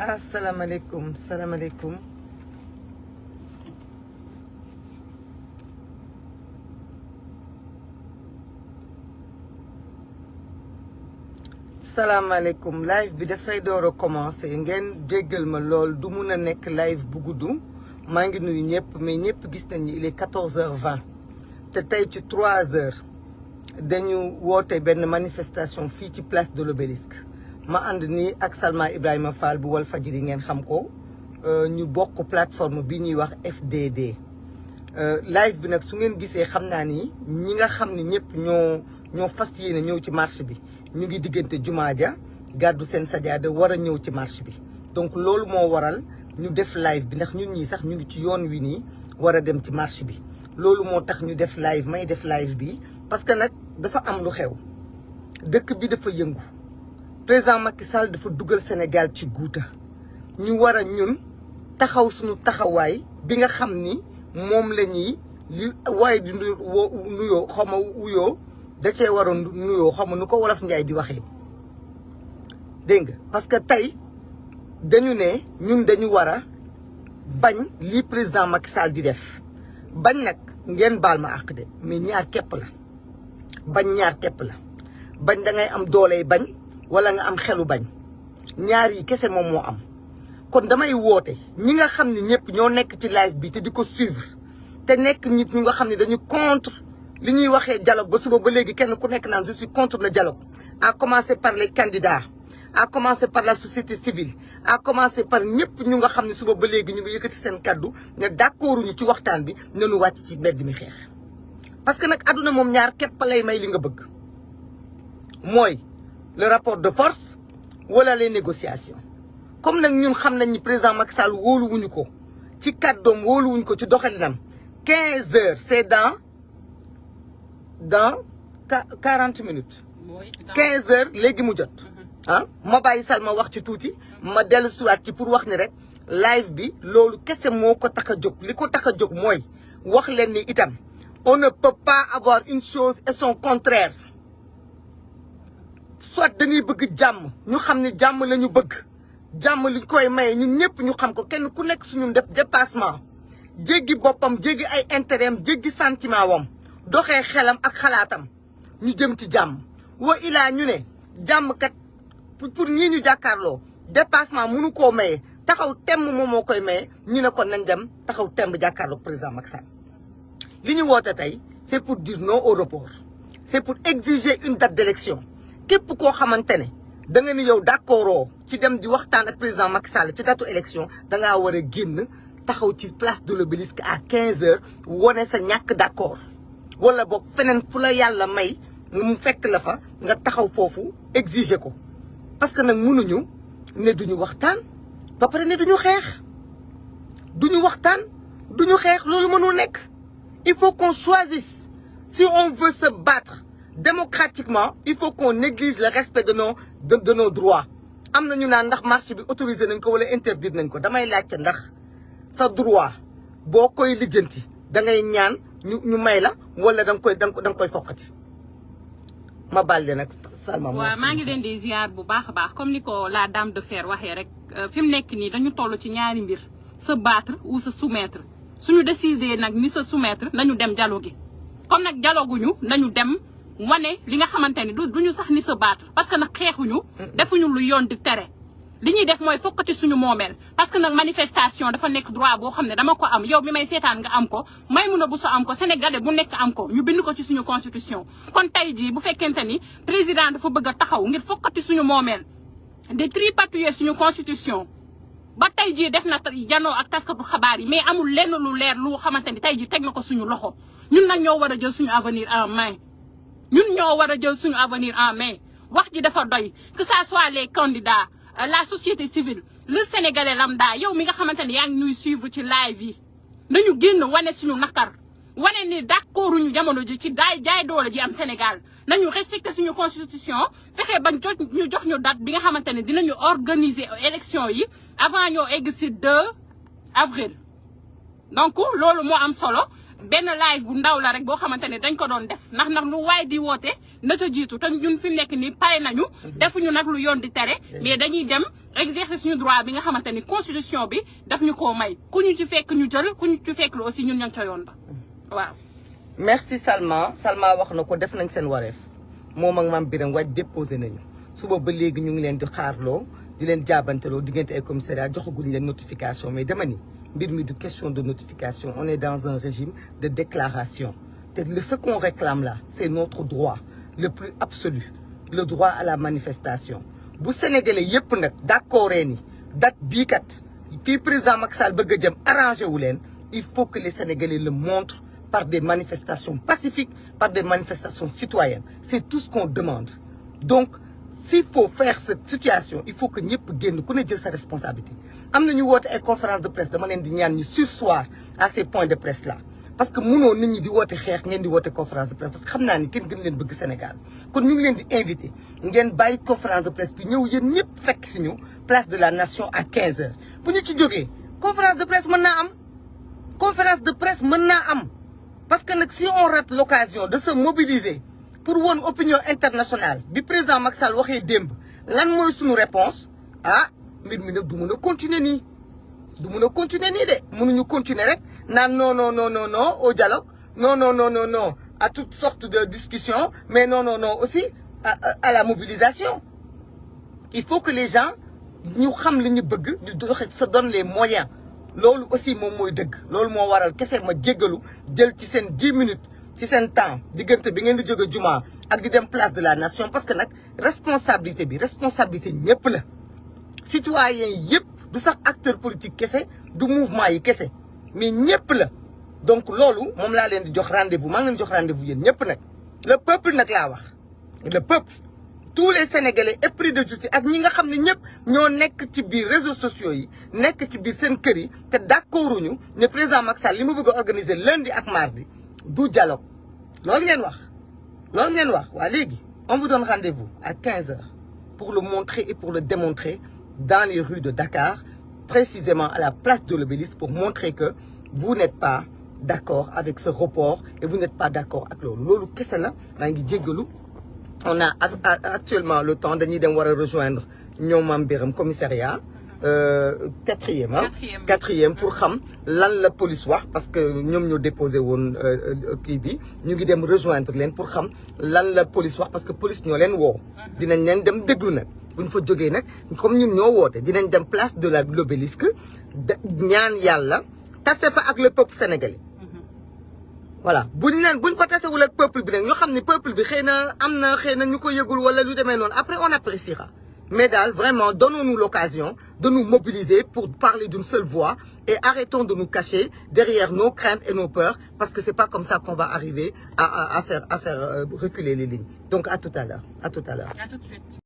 asalaamaaleykum salaamaaleykum salaamaaleykum live bi dafay door a commencé ngeen jéggal ma lool du mun a nekk live bu gudd maa ngi nuyu ñëpp mais ñëpp gis nañ ni il est 14h20 te tey ci 3h dañu woote benn manifestation fii ci place de l'Obélisque ma ànd nii ak Salma Ibrahima Fall bu Walfadjri ngeen xam ko ñu bokk plateforme bi ñuy wax FDD live bi nag su ngeen gisee xam naa ni ñi nga xam ni ñëpp ñoo fas yéene ñëw ci marche bi ñu ngi diggante jumaa ja gàddu seen sajaada war a ñëw ci marche bi donc loolu moo waral ñu def live bi ndax ñun ñii sax ñu ngi ci yoon wi nii war a dem ci marche bi loolu moo tax ñu def live may def live bi parce que nag dafa am lu xew dëkk bi dafa yëngu président Macky Sall dafa dugal Sénégal ci guuta ñu war a ñun taxaw suñu taxawaay bi nga xam ni moom la ñuy li waaye di nuyoo xaw ma wuyoo da cee waroon nuyoo xaw ma nu ko wolof Njaay di waxee dégg nga parce que tey dañu ne ñun dañu war a bañ lii président Macky Sall di def bañ nag ngeen baal ma àq de mais ñaar képp la bañ ñaar képp la bañ da ngay am dooley bañ wala nga am xelu bañ ñaar yi kese moom moo am kon damay woote ñi nga xam ne ñëpp ñoo nekk ci live bi te di ko suivre te nekk nit ñi nga xam ne dañu contre li ñuy waxee dialogue ba suba ba léegi kenn ku nekk naan je suis contre le dialogue à commencer par les candidats à commencer par la société civile à commencer par ñëpp ñu nga xam ne suba ba léegi ñu ngi yëkkati seen kaddu ne d'accorduñu ci waxtaan bi nanu wàcc ci mbedd mi xeex parce que nag àdduna moom ñaar képp lay may li nga bëgg mooy le rapport de force wala les négociations comme nag ñun xam nañ ni président Macky Sall wóoluwuñu ko ci kàddoom wóoluwuñu ko ci doxalinam 15 heures c'est dans 40 minutes 15 heures léegi mu jot ah ma bàyyi Salma wax ci tuuti ma dellu siwaat ci pour wax ni rek live bi loolu kese moo ko tax a jóg li ko tax a jóg mooy wax leen ni itam on ne peut pas avoir une chose et son contraire soit dañuy bëgg jàmm ñu xam ne jàmm la ñu bëgg jàmm li koy maye ñun ñëpp ñu xam ko kenn ku nekk suñu def dépassement jéggi boppam jéggi ay intérêt am jéggi sentiment wam doxee xelam ak xalaatam ñu jëm ci jàmm wa ilaa ñu ne jàmm kat pour ñii ñu jàkkaarloo dépassement mënu koo maye taxaw temm moom moo koy maye ñu ne kon nañ dem taxaw temb jàkkaarloo président Macky Sall li ñu woote tey c'est pour dire non au report c'est pour exiger une date d'élection képp koo xamante ne da nga ni yow d'accord ci dem di waxtaan ak président Macky Sall ci datu élection dangaa war a génn taxaw ci place de l'Obélisque à 15 heures wone sa ñàkk d'accord wala boog feneen fu la yàlla may nga mu fekk la fa nga taxaw foofu exiger ko parce que nag mënuñu ne duñu waxtaan ba pare ne duñu xeex duñu waxtaan duñu xeex loolu mënul nekk il faut qu'on choisisse si on veut se battre démocratiquement il faut qu'on néglige le respect de nos droits am na ñu naan ndax marche bi autorisé nañ ko wala interdire nañ ko damay laajte ndax sa droit boo koy lijjanti da ngay ñaan ñu may la wala da nga koy foqati ma baal leen nag Salma. waaw maa ngi leen di ziar bu baax a baax comme ni ko la dame de fer waxee rek fi mu nekk nii dañu toll ci ñaari mbir se battre ou se soumettre suñu décider nag ni se soumettre nañu dem dialogue comme nag dialoguñu nañu dem wane li nga xamante ni duñu sax ni se battre parce que nag xeexuñu defuñu lu yoon di tere li ñuy def mooy fokkati suñu moomeel parce que nag manifestation dafa nekk droit boo xam ne dama ko am yow mi may seetaan nga am ko may mun a bu so am ko sénégalais bu nekk am ko ñu bind ko ci suñu constitution kon tey jii bu fekkente ni président dafa bëgg a taxaw ngir fokkati suñu moomeel de tripatouiller suñu constitution ba tey jii def na janoo ak taskatu xabaar yi mais amul lenn lu leer lu xamante ni tey jii teg na ko suñu loxo ñun nag ñoo war a jël suñu avenir en main ñun ñoo war a jël suñu avenir en main wax ji dafa doy que ça soit les candidats la société civile le sénégalais lambda yow mi nga xamante ne yaa ngi ñuy suivre ci live yi nañu génn wane suñu nakar wane ni d'accorduñu jamono ji ci jaay doole ji am Sénégal nañu respecter suñu constitution fexe bañ ñu jox ñu date bi nga xamante ne dinañu organiser élection yi avant ñoo egg ci 2 avril donc loolu moo am solo benn live bu ndaw la rek boo xamante ne dañ ko doon def ndax lu waay di woote na ta jiitu te ñun fi mu nekk nii pare nañu defuñu nag lu yoon di tere mais dañuy dem exercer suñu droit bi nga xamante ni constitution bi daf ñu koo may ku ñu ci fekk ñu jël ku ñu ci fekk lu aussi ñun ñoo ca yoon ba waaw. merci Salma wax na ko def nañ seen wareef moom ak Mame Birame Wathie déposé nañu suba ba léegi ñu ngi leen di xaarloo di leen jaabanteloo diggante ay commissariat joxaguñ leen notification mais dama ni mbir mi du question de notification on est dans un régime de déclaration te ce qu'on réclame là c'est notre droit le plus absolu le droit à la manifestation bu sénégalais yëpp nag d'accord ni date bii kat fii président Macky Sall bëgg a jëm arrangé wu leen il faut que les sénégalais le montrent par des manifestations pacifiques par des manifestations citoyennes c'est tout ce qu'on demande donc s'il faut faire cette situation il faut que ñëpp génn ku ne jël sa responsabilité am na ñu woote ay conférence de presse dama leen di ñaan ñu surseoir à ces points de presse là parce que mënoo nit ñi di woote xeex ngeen di woote conférence de presse parce que xam naa ni kenn gën leen bëgg Sénégal kon ñu ngi leen di invité ngeen bàyyi conférence de presse bi ñëw yéen ñëpp fekk si ñu place de la nation à 15h bu ñu ci jógee conférence de presse mën naa am conférence de presse mën naa am parce que nag si on rate l'occasion de se mobiliser pour woon opinion internationale bi président Macky Sall waxee démb lan mooy suñu réponse ah mbir mi nag du mën a continuer nii du mën a continuer nii de mënuñu continuer rek naan non non non non non au dialogue non non non non non à toutes sortes de discussions mais non non non aussi à la mobilisation il faut que les gens ñu xam li ñu bëgg ñu doxe se donne les moyens loolu aussi moom mooy dëgg loolu moo waral kese ma jéggalu jël ci seen 10 minutes ci seen temps diggante bi ngeen di jóge juma ak di dem place de la nation parce que nag responsabilité bi responsabilité ñëpp la citoyens yëpp du sax acteur politique kese du mouvement yi kese mais ñëpp la donc loolu moom laa leen di jox rendez-vous maa ngi leen di jox rendez-vous yéen ñëpp nag le peuple nag laa wax le peuple tous les sénégalais épris de justice ak ñi nga xam ne ñëpp ñoo nekk ci biir réseaux sociaux yi nekk ci biir seen kër yi te d'accorduñu ne président Macky Sall li mu bëgg a organiser lundi ak mardi du dialogue loolu ngeen wax waa léegi on vous donne rendez-vous à 15h pour le montrer et pour le démontrer dans les rues de Dakar précisément à la place de l'Obélisque pour montrer que vous n'êtes pas d'accord avec ce report et vous n'êtes pas d'accord ak loolu kese la maa ngi jéggalu on a actuellement le temps dañuy dem war a rejoindre ñoom Mame Birame commissariat quatrième pour xam lan la police wax parce que ñoom ñoo déposé woon kii bi ñu ngi dem rejoindre leen pour xam lan la police wax parce que police ñoo leen woo dinañ leen dem déglu nag buñ fa jógee nag comme ñun ñoo woote dinañ dem place de l'Obélisque ñaan yàlla tase fa ak le peuple sénégalais voilà buñ fa tasewul ak peuple bi nag ñu xam ne peuple bi xëy na am na xëy na ñu ko yëgul wala lu demee noonu après on appréciera mais daal vraiment donnons-nous l'occasion de nous mobiliser pour parler d'une seule voix et arrêtons de nous cacher derrière nos craintes et nos peurs parce que c'est pas comme ça qu'on va arriver à faire reculer les lignes donc à tout à l'heure. À tout de suite.